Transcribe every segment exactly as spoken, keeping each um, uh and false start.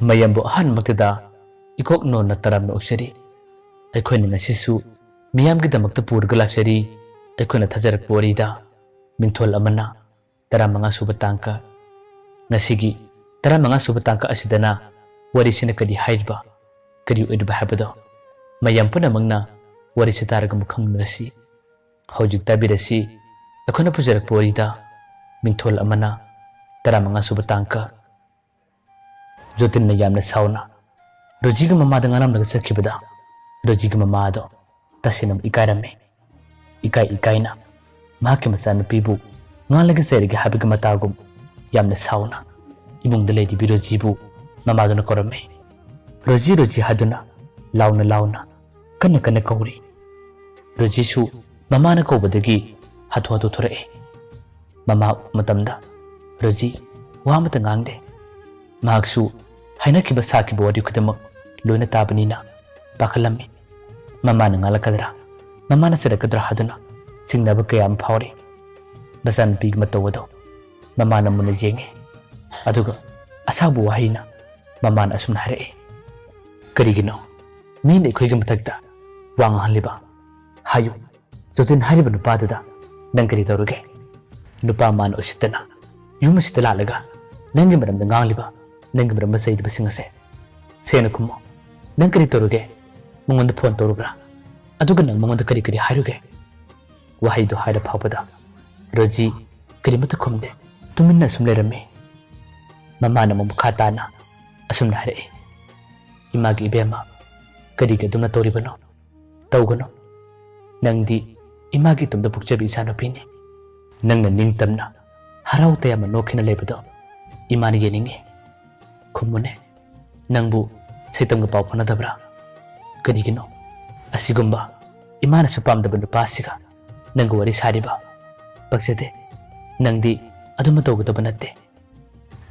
ꯃꯌꯥꯝꯕꯨ ꯑꯍꯥꯟꯕꯃꯛꯇꯗ ꯏꯀꯣꯛ ꯅꯣꯟꯅ ꯇꯔꯥꯝꯅ ꯑꯣꯛꯆꯔꯤ꯫ ꯑꯩꯈꯣꯏꯅ ꯉꯁꯤꯁꯨ ꯃꯤꯌꯥꯝꯒꯤꯗꯃꯛꯇ ꯄꯨꯔꯒ ꯂꯥꯛꯆꯔꯤ꯫ ꯑꯩꯈꯣꯏꯅ ꯊꯥꯖꯔꯛꯄ ꯋꯥꯔꯤꯗ ꯃꯤꯡꯊꯣꯜ ꯑꯃꯅ ꯇꯔꯥꯃꯉꯥ ꯁꯨꯕ ꯇꯥꯡꯀꯛ꯫ ꯉꯁꯤꯒꯤ ꯇꯔꯥꯃꯉꯥ ꯁꯨꯕ ꯇꯥꯡꯀꯛ ꯑꯁꯤꯗꯅ ꯋꯥꯔꯤꯁꯤꯅ ꯀꯔꯤ ꯍꯥꯏꯔꯤꯕ, ꯀꯔꯤ ꯑꯣꯏꯔꯤꯕ ꯍꯥꯏꯕꯗꯣ ꯃꯌꯥꯝ ꯄꯨꯝꯅꯃꯛꯅ ꯋꯥꯔꯤꯁꯤ ꯇꯥꯔꯒ ꯑꯃꯨꯛ ꯈꯪꯃꯤꯟꯅꯔꯁꯤ꯫ ꯍꯧꯖꯤꯛ ꯇꯥꯕꯤꯔꯁꯤ ꯑꯩꯈꯣꯏꯅ ꯄꯨꯖꯔꯛꯄ ꯋꯥꯔꯤꯗ ꯃꯤꯡꯊꯣꯜ ꯑꯃꯅ ꯇꯔꯥꯃꯉꯥ ꯁꯨꯕ ꯇꯥꯡꯀꯛ꯫ ꯖꯣꯇꯤꯟꯅ ꯌꯥꯝꯅ ꯁꯥꯎꯅ ꯔꯣꯖꯤꯒꯤ ꯃꯃꯥꯗ ꯉꯥꯡꯂꯝꯂꯒ ꯆꯠꯈꯤꯕꯗ ꯔꯣꯖꯤꯒꯤ ꯃꯃꯥ ꯑꯗꯣ ꯇꯁꯦꯡꯅ ꯏꯀꯥꯏꯔꯝꯃꯤ꯫ ꯏꯀꯥꯏ ꯏꯀꯥꯏꯅ ꯃꯍꯥꯛꯀꯤ ꯃꯆꯥꯅꯨꯄꯤꯕꯨ ꯉꯥꯡꯂꯒ ꯆꯩꯔꯒꯦ ꯍꯥꯏꯕꯒꯤ ꯃꯇꯥꯒꯨꯝ ꯌꯥꯝꯅ ꯁꯥꯎꯅ ꯏꯃꯨꯡꯗ ꯂꯩꯔꯤꯕꯤ ꯔꯣꯖꯤꯕꯨ ꯃꯃꯥꯗꯨꯅ ꯀꯧꯔꯝꯃꯤ꯫ "ꯔꯣꯖꯤ, ꯔꯣꯖꯤ" ꯍꯥꯏꯗꯨꯅ ꯂꯥꯎꯅ ꯂꯥꯎꯅ ꯀꯟꯅ ꯀꯟꯅ ꯀꯧꯔꯤ꯫ ꯔꯣꯖꯤꯁꯨ ꯃꯃꯥꯅ ꯀꯧꯕꯗꯒꯤ ꯍꯥꯊꯨ ꯍꯥꯊꯨ ꯊꯣꯔꯛꯏ꯫ ꯃꯃꯥ ꯎꯕ ꯃꯇꯝꯗ ꯔꯣꯖꯤ ꯋꯥ ꯑꯃꯠꯇ ꯉꯥꯡꯗꯦ꯫ ꯃꯍꯥꯛꯁꯨ ꯍꯥꯏꯅꯈꯤꯕ ꯁꯥꯈꯤꯕ ꯋꯥꯔꯤ ꯈꯨꯗꯤꯡꯃꯛ ꯂꯣꯏꯅ ꯇꯥꯕꯅꯤꯅ ꯄꯥꯈꯠꯂꯝꯃꯤ꯫ ꯃꯃꯥꯅ ꯉꯥꯡꯂꯛꯀꯗ꯭ꯔꯥ, ꯃꯃꯥꯅ ꯆꯩꯔꯛꯀꯗ꯭ꯔꯥ ꯍꯥꯏꯗꯨꯅ ꯆꯤꯡꯅꯕ ꯀꯌꯥ ꯑꯃ ꯐꯥꯎꯔꯤ꯫ ꯃꯆꯥꯅꯨꯄꯤꯒꯤ ꯃꯇꯧ ꯑꯗꯣ ꯃꯃꯥꯅ ꯃꯨꯟꯅ ꯌꯦꯡꯉꯤ꯫ ꯑꯗꯨꯒ ꯑꯁꯥꯎꯕ ꯋꯥꯍꯩꯅ ꯃꯃꯥꯅ ꯑꯁꯨꯝꯅ ꯍꯥꯏꯔꯛꯏ, "ꯀꯔꯤꯒꯤꯅꯣ ꯃꯤꯅ ꯑꯩꯈꯣꯏꯒꯤ ꯃꯊꯛꯇ ꯋꯥ ꯉꯥꯡꯍꯜꯂꯤꯕ? ꯍꯥꯏꯌꯨ, ꯖꯣꯇꯤꯟ ꯍꯥꯏꯔꯤꯕ ꯅꯨꯄꯥꯗꯨꯗ ꯅꯪ ꯀꯔꯤ ꯇꯧꯔꯨꯒꯦ? ꯅꯨꯄꯥ ꯃꯥꯅ ꯎꯁꯤꯠꯇꯅ ꯌꯨꯝ ꯑꯁꯤꯗ ꯂꯥꯛꯂꯒ ꯅꯪꯒꯤ ꯃꯔꯝꯗ ꯉꯥꯡꯂꯤꯕ, ꯅꯪꯒꯤ ꯃꯔꯝꯗ ꯆꯩꯔꯤꯕꯁꯤꯡ ꯑꯁꯦ? ꯁꯦꯡꯅ ꯈꯨꯝꯃꯣ꯫ ꯅꯪ ꯀꯔꯤ ꯇꯧꯔꯨꯒꯦ? ꯃꯉꯣꯟꯗ ꯐꯣꯟ ꯇꯧꯔꯨꯕ꯭ꯔꯥ? ꯑꯗꯨꯒ ꯅꯪ ꯃꯉꯣꯟꯗ ꯀꯔꯤ ꯀꯔꯤ ꯍꯥꯏꯔꯨꯒꯦ?" ꯋꯥꯍꯩꯗꯨ ꯍꯥꯏꯔ ꯐꯥꯎꯕꯗ ꯔꯣꯖꯤ ꯀꯔꯤꯃꯠꯇ ꯈꯨꯝꯗꯦ꯫ ꯇꯨꯃꯤꯟꯅ ꯑꯁꯨꯝ ꯂꯩꯔꯝꯃꯤ꯫ ꯃꯃꯥꯅ ꯑꯃꯨꯛ ꯃꯈꯥ ꯇꯥꯅ ꯑꯁꯨꯝꯅ ꯍꯥꯏꯔꯛꯏ, "ꯏꯃꯥꯒꯤ ꯏꯕꯦꯝꯃ, ꯀꯔꯤꯒꯤ ꯑꯗꯨꯝꯅ ꯇꯧꯔꯤꯕꯅꯣ? ꯇꯧꯒꯅꯨ꯫ ꯅꯪꯗꯤ ꯏꯃꯥꯒꯤ ꯏꯇꯣꯝꯇ ꯄꯣꯛꯆꯕꯤ ꯏꯆꯥꯅꯨꯄꯤꯅꯤ꯫ ꯅꯪꯅ ꯅꯤꯡꯇꯝꯅ ꯍꯔꯥꯎ ꯇꯌꯥꯝꯅ ꯅꯣꯛꯈꯤꯅ ꯂꯩꯕꯗꯣ ꯏꯃꯥꯅ ꯌꯦꯡꯅꯤꯡꯉꯤ꯫ ꯈꯨꯝꯃꯨꯅꯦ, ꯅꯪꯕꯨ ꯁꯩꯇꯝꯒ ꯄꯥꯎ ꯐꯥꯎꯅꯗꯕ꯭ꯔꯥ? ꯀꯔꯤꯒꯤꯅꯣ ꯑꯁꯤꯒꯨꯝꯕ ꯏꯃꯥꯅꯁꯨ ꯄꯥꯝꯗꯕ ꯅꯨꯄꯥꯁꯤꯒ ꯅꯪꯒ ꯋꯥꯔꯤ ꯁꯥꯔꯤꯕ? ꯄꯛꯆꯗꯦ꯫ ꯅꯪꯗꯤ ꯑꯗꯨꯝꯅ ꯇꯧꯒꯗꯕ ꯅꯠꯇꯦ꯫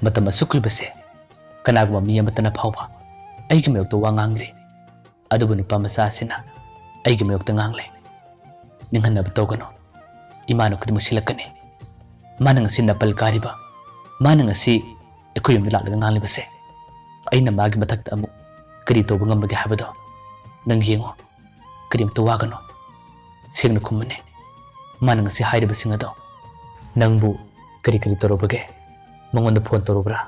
ꯃꯇꯝ ꯑꯁꯨꯛ ꯀꯨꯏꯕꯁꯦ ꯀꯅꯥꯒꯨꯝꯕ ꯃꯤ ꯑꯃꯠꯇꯅ ꯐꯥꯎꯕ ꯑꯩꯒꯤ ꯃꯥꯌꯣꯛꯇ ꯋꯥ ꯉꯥꯡꯗ꯭ꯔꯤ꯫ ꯑꯗꯨꯕꯨ ꯅꯨꯄꯥ ꯃꯆꯥ ꯑꯁꯤꯅ ꯑꯩꯒꯤ ꯃꯥꯌꯣꯛꯇ ꯉꯥꯡꯂꯦ꯫ ꯅꯤꯡꯍꯟꯅꯕ ꯇꯧꯒꯅꯨ꯫ ꯏꯃꯥꯅ ꯈꯨꯗꯤꯡꯃꯛ ꯁꯤꯜꯂꯛꯀꯅꯤ꯫ ꯃꯥꯅ ꯉꯁꯤ ꯅꯥꯄꯜ ꯀꯥꯔꯤꯕ, ꯃꯥꯅ ꯉꯁꯤ ꯑꯩꯈꯣꯏ ꯌꯨꯝꯗ ꯂꯥꯛꯂꯒ ꯉꯥꯡꯂꯤꯕꯁꯦ, ꯑꯩꯅ ꯃꯥꯒꯤ ꯃꯊꯛꯇ ꯑꯃꯨꯛ ꯀꯔꯤ ꯇꯧꯕ ꯉꯝꯕꯒꯦ ꯍꯥꯏꯕꯗꯣ ꯅꯪ ꯌꯦꯡꯉꯣ꯫ ꯀꯔꯤꯝꯇ ꯋꯥꯒꯅꯨ꯫ ꯁꯦꯡꯅ ꯈꯨꯝꯃꯨꯅꯦ꯫ ꯃꯥꯅ ꯉꯁꯤ ꯍꯥꯏꯔꯤꯕꯁꯤꯡ ꯑꯗꯣ ꯅꯪꯕꯨ ꯀꯔꯤ ꯀꯔꯤ ꯇꯧꯔꯨꯕꯒꯦ? ꯃꯉꯣꯟꯗ ꯐꯣꯟ ꯇꯧꯔꯨꯕ꯭ꯔꯥ?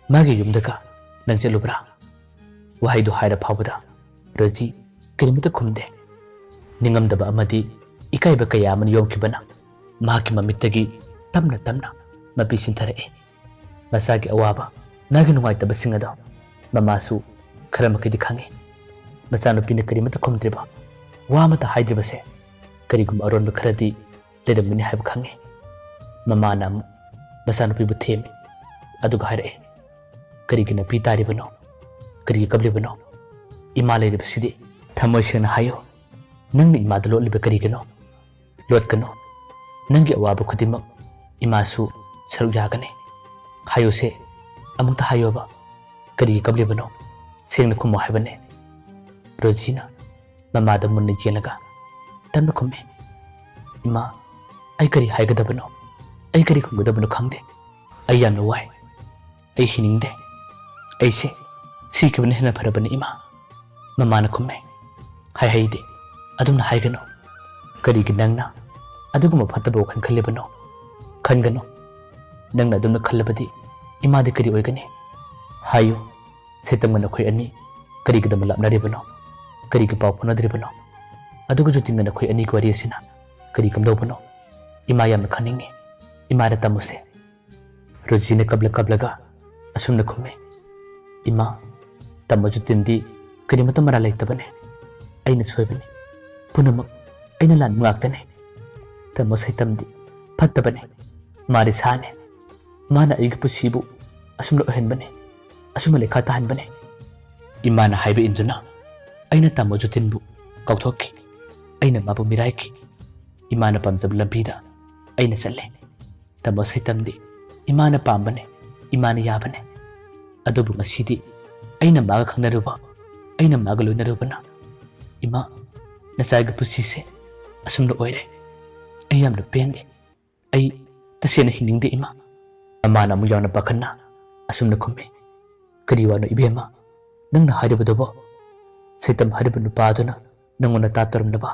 ꯃꯥꯒꯤ ꯌꯨꯝꯗꯒ ꯅꯪ ꯆꯠꯂꯨꯕ꯭ꯔꯥ? ꯋꯥꯍꯩꯗꯨ ꯍꯥꯏꯔ ꯐꯥꯎꯕꯗ ꯔꯣꯖꯤ ꯀꯔꯤꯃꯠꯇ ꯈꯨꯝꯗꯦ꯫ ꯅꯤꯡꯉꯝꯗꯕ ꯑꯃꯗꯤ ꯏꯀꯥꯏꯕ ꯀꯌꯥ ꯑꯃꯅ ꯌꯣꯝꯈꯤꯕꯅ ꯃꯍꯥꯛꯀꯤ ꯃꯃꯤꯠꯇꯒꯤ ꯇꯞꯅ ꯇꯞꯅ ꯃꯄꯤ ꯁꯤꯟꯊꯔꯛꯏ꯫ ꯃꯆꯥꯒꯤ ꯑꯋꯥꯕ, ꯃꯥꯒꯤ ꯅꯨꯡꯉꯥꯏꯇꯕꯁꯤꯡ ꯑꯗꯣ ꯃꯃꯥꯁꯨ ꯈꯔ ꯃꯈꯩꯗꯤ ꯈꯪꯏ꯫ ꯃꯆꯥꯅꯨꯄꯤꯅ ꯀꯔꯤꯃꯠꯇ ꯈꯨꯝꯗ꯭ꯔꯤꯕ, ꯋꯥ ꯑꯃꯠꯇ ꯍꯥꯏꯗ꯭ꯔꯤꯕꯁꯦ ꯀꯔꯤꯒꯨꯝꯕ ꯑꯔꯣꯟꯕ ꯈꯔꯗꯤ ꯂꯩꯔꯝꯒꯅꯤ ꯍꯥꯏꯕ ꯈꯪꯏ꯫ ꯃꯃꯥꯅ ꯑꯃꯨꯛ ꯃꯆꯥꯅꯨꯄꯤꯕꯨ ꯊꯦꯝꯃꯤ꯫ ꯑꯗꯨꯒ ꯍꯥꯏꯔꯛꯏ, "ꯀꯔꯤꯒꯤ ꯅꯥꯄꯤ ꯇꯥꯔꯤꯕꯅꯣ? ꯀꯔꯤꯒꯤ ꯀꯞꯂꯤꯕꯅꯣ? ꯏꯃꯥ ꯂꯩꯔꯤꯕꯁꯤꯗꯤ?" "ꯊꯃꯣꯏ ꯁꯦꯡꯅ ꯍꯥꯏꯌꯨ, ꯅꯪꯅ ꯏꯃꯥꯗ ꯂꯣꯠꯂꯤꯕ ꯀꯔꯤꯒꯤꯅꯣ? ꯂꯣꯠꯀꯅꯨ꯫ ꯅꯪꯒꯤ ꯑꯋꯥꯕ ꯈꯨꯗꯤꯡꯃꯛ ꯏꯃꯥꯁꯨ ꯁꯔꯨꯛ ꯌꯥꯒꯅꯤ꯫ ꯍꯥꯏꯌꯨꯁꯦ, ꯑꯃꯨꯛꯇ ꯍꯥꯏꯌꯣꯕ꯫ ꯀꯔꯤꯒꯤ ꯀꯞꯂꯤꯕꯅꯣ? ꯁꯦꯡꯅ ꯈꯨꯝꯃꯣ ꯍꯥꯏꯕꯅꯦ꯫" ꯔꯣꯖꯤꯅ ꯃꯃꯥꯗ ꯃꯨꯟꯅ ꯌꯦꯡꯂꯒ ꯇꯞꯅ ꯈꯨꯝꯃꯤ, "ꯏꯃꯥ, ꯑꯩ ꯀꯔꯤ ꯍꯥꯏꯒꯗꯕꯅꯣ? ꯑꯩ ꯀꯔꯤ ꯈꯨꯝꯒꯗꯕꯅꯣ ꯈꯪꯗꯦ꯫ ꯑꯩ ꯌꯥꯝꯅ ꯋꯥꯏ꯫ ꯑꯩ ꯍꯤꯡꯅꯤꯡꯗꯦ꯫ ꯑꯩꯁꯦ ꯁꯤꯈꯤꯕꯅ ꯍꯦꯟꯅ ꯐꯔꯕꯅꯤ, ꯏꯃꯥ꯫" ꯃꯃꯥꯅ ꯈꯨꯝꯃꯦ, "ꯍꯥꯏꯍꯩꯗꯦ꯫ ꯑꯗꯨꯝꯅ ꯍꯥꯏꯒꯅꯨ꯫ ꯀꯔꯤꯒꯤ ꯅꯪꯅ ꯑꯗꯨꯒꯨꯝꯕ ꯐꯠꯇꯕ ꯋꯥꯈꯜ ꯈꯜꯂꯤꯕꯅꯣ? ꯈꯟꯒꯅꯨ꯫ ꯅꯪꯅ ꯑꯗꯨꯝꯅ ꯈꯜꯂꯕꯗꯤ ꯏꯃꯥꯗꯤ ꯀꯔꯤ ꯑꯣꯏꯒꯅꯤ? ꯍꯥꯏꯌꯨ, ꯁꯩꯇꯝꯒ ꯅꯈꯣꯏ ꯑꯅꯤ ꯀꯔꯤꯒꯤꯗꯃꯛ ꯂꯥꯞꯅꯔꯤꯕꯅꯣ? ꯀꯔꯤꯒꯤ ꯄꯥꯎ ꯐꯥꯎꯅꯗ꯭ꯔꯤꯕꯅꯣ? ꯑꯗꯨꯒ ꯖꯣꯇꯤꯟꯒ ꯅꯈꯣꯏ ꯑꯅꯤꯒꯤ ꯋꯥꯔꯤ ꯑꯁꯤꯅ ꯀꯔꯤ ꯀꯝꯗꯧꯕꯅꯣ? ꯏꯃꯥ ꯌꯥꯝꯅ ꯈꯪꯅꯤꯡꯉꯤ꯫" ꯏꯃꯥꯗ ꯇꯝꯃꯨꯁꯦ꯫ ꯔꯣꯖꯤꯅ ꯀꯞꯂ ꯀꯞꯂꯒ ꯑꯁꯨꯝꯅ ꯈꯨꯝꯃꯤ, "ꯏꯃꯥ, ꯇꯥꯃꯣ ꯖꯣꯇꯤꯟꯗꯤ ꯀꯔꯤꯃꯠꯇ ꯃꯔꯥꯜ ꯂꯩꯇꯕꯅꯦ꯫ ꯑꯩꯅ ꯁꯣꯏꯕꯅꯤ꯫ ꯄꯨꯝꯅꯃꯛ ꯑꯩꯅ ꯂꯥꯟꯕ ꯉꯥꯛꯇꯅꯦ꯫ ꯇꯥꯃꯣ ꯁꯩꯇꯝꯗꯤ ꯐꯠꯇꯕꯅꯦ꯫ ꯃꯥꯗꯤ ꯁꯥꯅꯦ꯫ ꯃꯥꯅ ꯑꯩꯒꯤ ꯄꯨꯟꯁꯤꯕꯨ ꯑꯁꯨꯝꯅ ꯑꯣꯏꯍꯟꯕꯅꯦ, ꯑꯁꯨꯝꯅ ꯂꯩꯈꯥ ꯇꯥꯍꯟꯕꯅꯦ꯫" ꯏꯃꯥꯅ ꯍꯥꯏꯕ ꯏꯟꯗꯨꯅ ꯑꯩꯅ ꯇꯥꯃꯣ ꯖꯣꯇꯤꯟꯕꯨ ꯀꯥꯎꯊꯣꯛꯈꯤ꯫ ꯑꯩꯅ ꯃꯥꯕꯨ ꯃꯤꯔꯥꯏꯈꯤ꯫ ꯏꯃꯥꯅ ꯄꯥꯝꯖꯕ ꯂꯝꯕꯤꯗ ꯑꯩꯅ ꯆꯠꯂꯦ꯫ ꯇꯥꯃꯣ ꯁꯩꯇꯝꯗꯤ ꯏꯃꯥꯅ ꯄꯥꯝꯕꯅꯦ, ꯏꯃꯥꯅ ꯌꯥꯕꯅꯦ꯫ ꯑꯗꯨꯕꯨ ꯉꯁꯤꯗꯤ ꯑꯩꯅ ꯃꯥꯒ ꯈꯪꯅꯔꯨꯕ, ꯑꯩꯅ ꯃꯥꯒ ꯂꯣꯏꯅꯔꯨꯕꯅ, "ꯏꯃꯥ, ꯅꯆꯥꯒꯤ ꯄꯨꯟꯁꯤꯁꯦ ꯑꯁꯨꯝꯅ ꯑꯣꯏꯔꯦ꯫ ꯑꯩ ꯌꯥꯝꯅ ꯄꯦꯟꯗꯦ꯫ ꯑꯩ ꯇꯁꯦꯡꯅ ꯍꯤꯡꯅꯤꯡꯗꯦ, ꯏꯃꯥ꯫" ꯃꯃꯥꯅ ꯑꯃꯨꯛ ꯌꯥꯝꯅ ꯄꯥꯈꯠꯅ ꯑꯁꯨꯝꯅ ꯈꯨꯝꯃꯤ, "ꯀꯔꯤ ꯋꯥꯅꯣ ꯏꯕꯦꯝꯃ ꯅꯪꯅ ꯍꯥꯏꯔꯤꯕꯗꯨꯕꯣ? ꯁꯩꯇꯝ ꯍꯥꯏꯔꯤꯕ ꯅꯨꯄꯥꯗꯨꯅ ꯅꯪꯉꯣꯟꯗ ꯇꯥ ꯇꯧꯔꯝꯂꯕ?"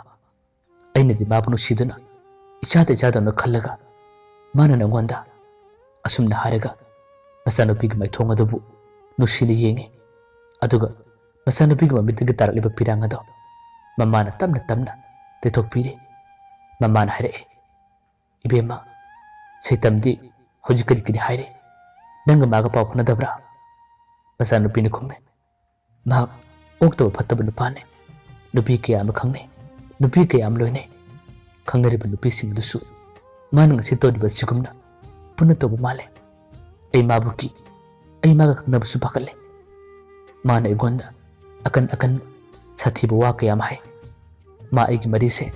ꯑꯩꯅꯗꯤ ꯃꯥꯕꯨ ꯅꯨꯡꯁꯤꯗꯨꯅ ꯏꯆꯥꯗ ꯏꯆꯥꯗꯧꯅ ꯈꯜꯂꯒ ꯃꯥꯅ ꯅꯪꯉꯣꯟꯗ ꯑꯁꯨꯝꯅ ꯍꯥꯏꯔꯒ ꯃꯆꯥꯅꯨꯄꯤꯒꯤ ꯃꯥꯏꯊꯣꯡ ꯑꯗꯨꯕꯨ ꯅꯨꯡꯁꯤꯅ ꯌꯦꯡꯉꯤ꯫ ꯑꯗꯨꯒ ꯃꯆꯥꯅꯨꯄꯤꯒꯤ ꯃꯃꯤꯠꯇꯒꯤ ꯇꯥꯔꯛꯂꯤꯕ ꯄꯤꯔꯥꯡ ꯑꯗꯣ ꯃꯃꯥꯅ ꯇꯞꯅ ꯇꯞꯅ ꯇꯩꯊꯣꯛꯄꯤꯔꯤ꯫ ꯃꯃꯥꯅ ꯍꯥꯏꯔꯛꯏ, "ꯏꯕꯦꯝꯃ, ꯁꯩꯇꯝꯗꯤ ꯍꯧꯖꯤꯛ ꯀꯔꯤ ꯀꯔꯤ ꯍꯥꯏꯔꯤ? ꯅꯪꯒ ꯃꯥꯒ ꯄꯥꯎ ꯐꯥꯎꯅꯗꯕ꯭ꯔꯥ?" ꯃꯆꯥꯅꯨꯄꯤꯅ ꯈꯨꯝꯃꯦ, "ꯃꯍꯥꯛ ꯑꯣꯛꯇꯕ ꯐꯠꯇꯕ ꯅꯨꯄꯥꯅꯤ꯫ ꯅꯨꯄꯤ ꯀꯌꯥ ꯑꯃ ꯈꯪꯅꯩ, ꯅꯨꯄꯤ ꯀꯌꯥ ꯑꯃ ꯂꯣꯏꯅꯩ꯫ ꯈꯪꯅꯔꯤꯕ ꯅꯨꯄꯤꯁꯤꯡ ꯑꯗꯨꯁꯨ ꯃꯥꯅ ꯉꯁꯤ ꯇꯧꯔꯤꯕ ꯑꯁꯤꯒꯨꯝꯅ ꯄꯨꯟꯅ ꯇꯧꯕ ꯃꯥꯜꯂꯦ꯫ ꯑꯩ ꯃꯥꯕꯨ ꯀꯤ, ꯑꯩ ꯃꯥꯒ ꯈꯪꯅꯕꯁꯨ ꯄꯥꯈꯠꯂꯦ꯫ ꯃꯥꯅ ꯑꯩꯉꯣꯟꯗ ꯑꯀꯟ ꯑꯀꯟꯕ ꯁꯥꯊꯤꯕ ꯋꯥ ꯀꯌꯥ ꯑꯃ ꯍꯥꯏ꯫ ꯃꯥ ꯑꯩꯒꯤ ꯃꯔꯤꯁꯦ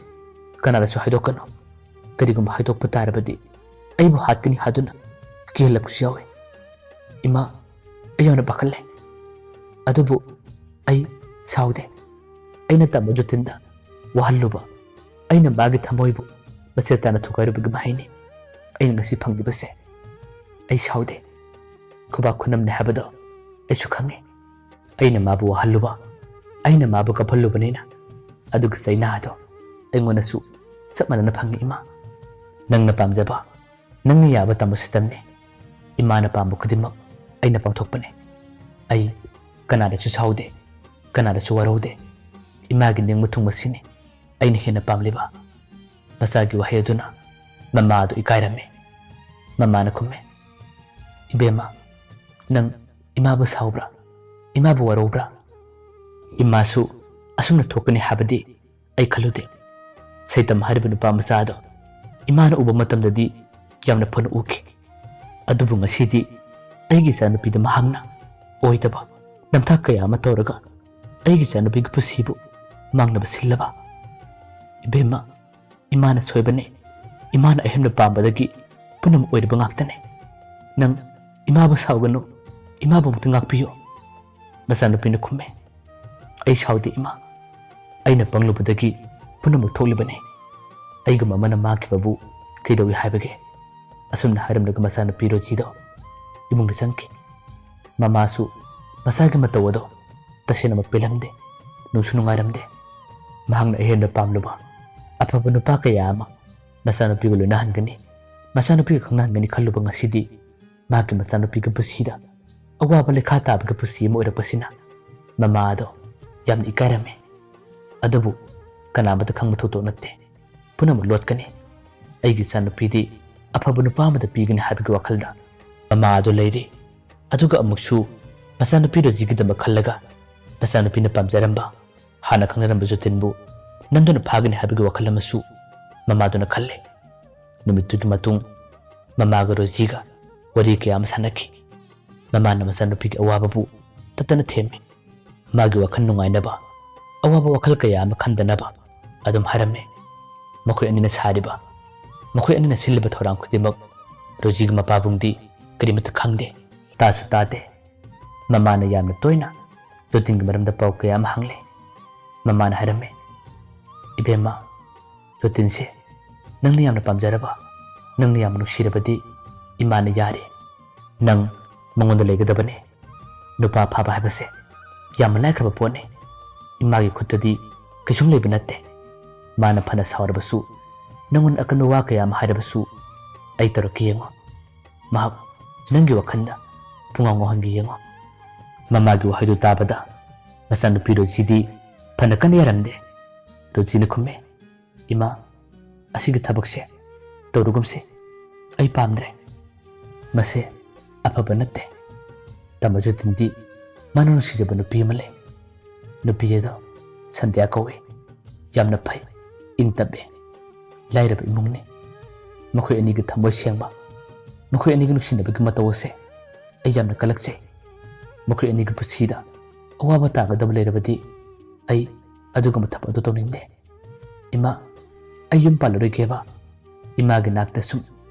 ꯀꯅꯥꯗꯁꯨ ꯍꯥꯏꯗꯣꯛꯀꯅꯨ꯫ ꯀꯔꯤꯒꯨꯝꯕ ꯍꯥꯏꯗꯣꯛꯄ ꯇꯥꯔꯕꯗꯤ ꯑꯩꯕꯨ ꯍꯥꯠꯀꯅꯤ ꯍꯥꯏꯗꯨꯅ ꯀꯤꯍꯜꯂꯛꯄꯁꯨ ꯌꯥꯎꯏ꯫ ꯏꯃꯥ, ꯑꯩ ꯌꯥꯝꯅ ꯄꯥꯈꯠꯂꯦ꯫ ꯑꯗꯨꯕꯨ ꯑꯩ ꯁꯥꯎꯗꯦ꯫ ꯑꯩꯅ ꯇꯝꯕ ꯖꯣꯇꯤꯟꯗ ꯋꯥꯍꯜꯂꯨꯕ, ꯑꯩꯅ ꯃꯥꯒꯤ ꯊꯃꯣꯏꯕꯨ ꯃꯆꯦꯠ ꯇꯥꯅ ꯊꯨꯒꯥꯏꯔꯨꯕꯒꯤ ꯃꯍꯩꯅꯤ꯫ ꯑꯩꯅ ꯉꯁꯤ ꯐꯪꯂꯤꯕꯁꯦ꯫ ꯑꯩ ꯁꯥꯎꯗꯦ꯫ ꯈꯨꯕꯥꯛ ꯈꯨꯅꯝꯅꯦ ꯍꯥꯏꯕꯗꯣ ꯑꯩꯁꯨ ꯈꯪꯉꯤ꯫ ꯑꯩꯅ ꯃꯥꯕꯨ ꯋꯥꯍꯜꯂꯨꯕ, ꯑꯩꯅ ꯃꯥꯕꯨ ꯀꯞꯍꯜꯂꯨꯕꯅꯤꯅ ꯑꯗꯨꯒꯤ ꯆꯩꯅꯥ ꯑꯗꯣ ꯑꯩꯉꯣꯟꯗꯁꯨ ꯆꯞ ꯃꯥꯟꯅꯅ ꯐꯪꯉꯤ, ꯏꯃꯥ꯫ ꯅꯪꯅ ꯄꯥꯝꯖꯕ, ꯅꯪꯅ ꯌꯥꯕ ꯇꯝꯕ ꯁꯛꯇꯝꯅꯤ꯫ ꯏꯃꯥꯅ ꯄꯥꯝꯕ ꯈꯨꯗꯤꯡꯃꯛ ꯑꯩꯅ ꯄꯥꯡꯊꯣꯛꯄꯅꯤ꯫ ꯑꯩ ꯀꯅꯥꯗꯁꯨ ꯁꯥꯎꯗꯦ, ꯀꯅꯥꯗꯁꯨ ꯋꯥꯔꯧꯗꯦ꯫ ꯏꯃꯥꯒꯤ ꯅꯤꯡꯕ ꯊꯨꯡꯕꯁꯤꯅꯤ ꯑꯩꯅ ꯍꯦꯟꯅ ꯄꯥꯝꯂꯤꯕ꯫" ꯃꯆꯥꯒꯤ ꯋꯥꯍꯩ ꯑꯗꯨꯅ ꯃꯃꯥ ꯑꯗꯨ ꯏꯀꯥꯏꯔꯝꯃꯤ꯫ ꯃꯃꯥꯅ ꯈꯨꯝꯃꯤ, "ꯏꯕꯦꯝꯃ, ꯅꯪ ꯏꯃꯥꯕꯨ ꯁꯥꯎꯕ꯭ꯔꯥ? ꯏꯃꯥꯕꯨ ꯋꯥꯔꯧꯕ꯭ꯔꯥ? ꯏꯃꯥꯁꯨ ꯑꯁꯨꯝꯅ ꯊꯣꯛꯀꯅꯤ ꯍꯥꯏꯕꯗꯤ ꯑꯩ ꯈꯜꯂꯨꯗꯦ꯫ ꯁꯩꯇꯝ ꯍꯥꯏꯔꯤꯕ ꯅꯨꯄꯥ ꯃꯆꯥ ꯑꯗꯣ ꯏꯃꯥꯅ ꯎꯕ ꯃꯇꯝꯗꯗꯤ ꯌꯥꯝꯅ ꯐꯅ ꯎꯈꯤ꯫ ꯑꯗꯨꯕꯨ ꯉꯁꯤꯗꯤ ꯑꯩꯒꯤ ꯏꯆꯥꯅꯨꯄꯤꯗ ꯃꯍꯥꯛꯅ ꯑꯣꯏꯗꯕ ꯅꯝꯊꯥꯛ ꯀꯌꯥ ꯑꯃ ꯇꯧꯔꯒ ꯑꯩꯒꯤ ꯏꯆꯥꯅꯨꯄꯤꯒꯤ ꯄꯨꯟꯁꯤꯕꯨ ꯃꯥꯡꯅꯕ ꯁꯤꯜꯂꯕ꯫ ꯏꯕꯦꯝꯃ, ꯏꯃꯥꯅ ꯁꯣꯏꯕꯅꯦ꯫ ꯏꯃꯥꯅ ꯑꯍꯦꯟꯕ ꯄꯥꯝꯕꯗꯒꯤ ꯄꯨꯝꯅꯃꯛ ꯑꯣꯏꯔꯤꯕ ꯉꯥꯛꯇꯅꯦ꯫ ꯅꯪ ꯏꯃꯥꯕꯨ ꯁꯥꯎꯒꯅꯨ, ꯏꯃꯥꯕꯨ ꯑꯃꯨꯛꯇ ꯉꯥꯛꯄꯤꯌꯨ꯫" ꯃꯆꯥꯅꯨꯄꯤꯅ ꯈꯨꯝꯃꯦ, "ꯑꯩ ꯁꯥꯎꯗꯦ ꯏꯃꯥ꯫ ꯑꯩꯅ ꯄꯪꯂꯨꯕꯗꯒꯤ ꯄꯨꯝꯅꯃꯛ ꯊꯣꯛꯂꯤꯕꯅꯤ꯫ ꯑꯩꯒꯨꯝꯕ ꯑꯃꯅ ꯃꯥꯡꯈꯤꯕꯕꯨ ꯀꯩꯗꯧꯏ ꯍꯥꯏꯕꯒꯦ?" ꯑꯁꯨꯝꯅ ꯍꯥꯏꯔꯝꯂꯒ ꯃꯆꯥꯅꯨꯄꯤ ꯔꯣꯖꯤꯗꯣ ꯏꯃꯨꯡꯗ ꯆꯪꯈꯤ꯫ ꯃꯃꯥꯁꯨ ꯃꯁꯥꯒꯤ ꯃꯇꯧ ꯑꯗꯣ ꯇꯁꯦꯡꯅꯃꯛ ꯄꯦꯜꯂꯝꯗꯦ, ꯅꯨꯡꯁꯨ ꯅꯨꯡꯉꯥꯏꯔꯝꯗꯦ꯫ ꯃꯍꯥꯛꯅ ꯑꯍꯦꯟꯕ ꯄꯥꯝꯂꯨꯕ ꯑꯐꯕ ꯅꯨꯄꯥ ꯀꯌꯥ ꯑꯃ ꯃꯆꯥꯅꯨꯄꯤꯒ ꯂꯣꯏꯅꯍꯟꯒꯅꯤ, ꯃꯆꯥꯅꯨꯄꯤꯒ ꯈꯪꯅꯍꯟꯒꯅꯤ ꯈꯜꯂꯨꯕ ꯉꯁꯤꯗꯤ ꯃꯍꯥꯛꯀꯤ ꯃꯆꯥꯅꯨꯄꯤꯒꯤ ꯄꯨꯟꯁꯤꯗ ꯑꯋꯥꯕ ꯂꯩꯈꯥ ꯇꯥꯕꯒꯤ ꯄꯨꯟꯁꯤ ꯑꯃ ꯑꯣꯏꯔꯛꯄꯁꯤꯅ ꯃꯃꯥ ꯑꯗꯣ ꯌꯥꯝꯅ ꯏꯀꯥꯏꯔꯝꯃꯤ꯫ ꯑꯗꯨꯕꯨ ꯀꯅꯥꯃꯠꯇ ꯈꯪꯕ ꯊꯧꯗꯣꯛ ꯅꯠꯇꯦ꯫ ꯄꯨꯝꯅꯃꯛ ꯂꯣꯠꯀꯅꯤ꯫ ꯑꯩꯒꯤ ꯏꯆꯥꯅꯨꯄꯤꯗꯤ ꯑꯐꯕ ꯅꯨꯄꯥ ꯑꯃꯗ ꯄꯤꯒꯅꯤ ꯍꯥꯏꯕꯒꯤ ꯋꯥꯈꯜꯗ ꯃꯃꯥ ꯑꯗꯨ ꯂꯩꯔꯤ꯫ ꯑꯗꯨꯒ ꯑꯃꯨꯛꯁꯨ ꯃꯆꯥꯅꯨꯄꯤ ꯔꯣꯖꯤꯒꯤꯗꯃꯛ ꯈꯜꯂꯒ ꯃꯆꯥꯅꯨꯄꯤꯅ ꯄꯥꯝꯖꯔꯝꯕ, ꯍꯥꯟꯅ ꯈꯪꯅꯔꯝꯕ ꯖꯣꯇꯤꯟꯕꯨ ꯅꯝꯗꯨꯅ ꯐꯥꯒꯅꯤ ꯍꯥꯏꯕꯒꯤ ꯋꯥꯈꯜ ꯑꯃꯁꯨ ꯃꯃꯥꯗꯨꯅ ꯈꯜꯂꯦ꯫ ꯅꯨꯃꯤꯠꯇꯨꯒꯤ ꯃꯇꯨꯡ ꯃꯃꯥꯒ ꯔꯣꯖꯤꯒ ꯋꯥꯔꯤ ꯀꯌꯥ ꯑꯃ ꯁꯥꯟꯅꯈꯤ꯫ ꯃꯃꯥꯅ ꯃꯆꯥꯅꯨꯄꯤꯒꯤ ꯑꯋꯥꯕꯕꯨ ꯇꯠꯇꯅ ꯊꯦꯝꯃꯤ꯫ ꯃꯥꯒꯤ ꯋꯥꯈꯜ ꯅꯨꯡꯉꯥꯏꯅꯕ, ꯑꯋꯥꯕ ꯋꯥꯈꯜ ꯀꯌꯥ ꯑꯃ ꯈꯟꯗꯅꯕ ꯑꯗꯨꯝ ꯍꯥꯏꯔꯝꯃꯤ꯫ ꯃꯈꯣꯏ ꯑꯅꯤꯅ ꯁꯥꯔꯤꯕ, ꯃꯈꯣꯏ ꯑꯅꯤꯅ ꯁꯤꯜꯂꯤꯕ ꯊꯧꯔꯥꯡ ꯈꯨꯗꯤꯡꯃꯛ ꯔꯣꯖꯤꯒꯤ ꯃꯄꯥꯕꯨꯡꯗꯤ ꯀꯔꯤꯃꯠꯇ ꯈꯪꯗꯦ, ꯇꯥꯁꯨ ꯇꯥꯗꯦ꯫ ꯃꯃꯥꯅ ꯌꯥꯝꯅ ꯇꯣꯏꯅ ꯖꯣꯇꯤꯟꯒꯤ ꯃꯔꯝꯗ ꯄꯥꯎ ꯀꯌꯥ ꯑꯃ ꯍꯪꯂꯦ꯫ ꯃꯃꯥꯅ ꯍꯥꯏꯔꯝꯃꯤ, "ꯏꯕꯦꯝꯃ, ꯖꯣꯇꯤꯟꯁꯦ ꯅꯪꯅ ꯌꯥꯝꯅ ꯄꯥꯝꯖꯔꯕ, ꯅꯪꯅ ꯌꯥꯝꯅ ꯅꯨꯡꯁꯤꯔꯕꯗꯤ ꯏꯃꯥꯅ ꯌꯥꯔꯦ꯫ ꯅꯪ ꯃꯉꯣꯟꯗ ꯂꯩꯒꯗꯕꯅꯦ꯫ ꯅꯨꯄꯥ ꯐꯥꯕ ꯍꯥꯏꯕꯁꯦ ꯌꯥꯝꯅ ꯂꯥꯏꯈ꯭ꯔꯕ ꯄꯣꯠꯅꯤ꯫ ꯏꯃꯥꯒꯤ ꯈꯨꯠꯇꯗꯤ ꯀꯩꯁꯨꯝ ꯂꯩꯕ ꯅꯠꯇꯦ꯫ ꯃꯥꯅ ꯐꯅ ꯁꯥꯎꯔꯕꯁꯨ, ꯅꯪꯉꯣꯟꯗ ꯑꯀꯟꯕ ꯋꯥ ꯀꯌꯥ ꯑꯃ ꯍꯥꯏꯔꯕꯁꯨ, ꯑꯩ ꯇꯧꯔꯛꯀꯦ ꯌꯦꯡꯉꯣ꯫ ꯃꯍꯥꯛ ꯅꯪꯒꯤ ꯋꯥꯈꯜꯗ ꯄꯨꯡꯉꯥꯎ ꯉꯥꯎꯍꯟꯒꯦ ꯌꯦꯡꯉꯣ꯫" ꯃꯃꯥꯒꯤ ꯋꯥꯍꯩꯗꯨ ꯇꯥꯕꯗ ꯃꯆꯥꯅꯨꯄꯤ ꯔꯣꯖꯤꯗꯤ ꯐꯅ ꯀꯟꯅ ꯌꯥꯔꯝꯗꯦ꯫ ꯔꯣꯖꯤꯅ ꯈꯨꯝꯃꯤ, "ꯏꯃꯥ, ꯑꯁꯤꯒꯤ ꯊꯕꯛꯁꯦ ꯇꯧꯔꯒꯨꯝꯁꯤ꯫ ꯑꯩ ꯄꯥꯝꯗ꯭ꯔꯦ꯫ ꯃꯁꯦ ꯑꯐꯕ ꯅꯠꯇꯦ꯫ ꯇꯥꯃꯣ ꯖꯣꯇꯤꯟꯗꯤ ꯃꯥꯅ ꯅꯨꯡꯁꯤꯖꯕ ꯅꯨꯄꯤ ꯑꯃ ꯂꯩ꯫ ꯅꯨꯄꯤ ꯑꯗꯣ ꯁꯟꯙ꯭ꯌꯥ ꯀꯧꯏ꯫ ꯌꯥꯝꯅ ꯐꯩ, ꯏꯪ ꯇꯞꯄꯤ, ꯂꯥꯏꯔꯕ ꯏꯃꯨꯡꯅꯤ꯫ ꯃꯈꯣꯏ ꯑꯅꯤꯒꯤ ꯊꯃꯣꯏ ꯁꯦꯡꯕ, ꯃꯈꯣꯏ ꯑꯅꯤꯒꯤ ꯅꯨꯡꯁꯤꯅꯕꯒꯤ ꯃꯇꯧ ꯑꯁꯦ ꯑꯩ ꯌꯥꯝꯅ ꯀꯜꯂꯛꯆꯩ꯫ ꯃꯈꯣꯏ ꯑꯅꯤꯒꯤ ꯄꯨꯟꯁꯤꯗ ꯑꯋꯥꯕ ꯇꯥꯒꯗꯕ ꯂꯩꯔꯕꯗꯤ ꯑꯩ ꯑꯗꯨꯒꯨꯝꯕ ꯊꯕꯛ ꯑꯗꯨ ꯇꯧꯅꯤꯡꯗꯦ꯫ ꯏꯃꯥ, ꯑꯩ ꯌꯨꯝ ꯄꯥꯜꯂꯔꯣꯏꯒꯦꯕ꯫ ꯏꯃꯥꯒꯤ ꯅꯥꯛꯇ ꯁꯨꯝ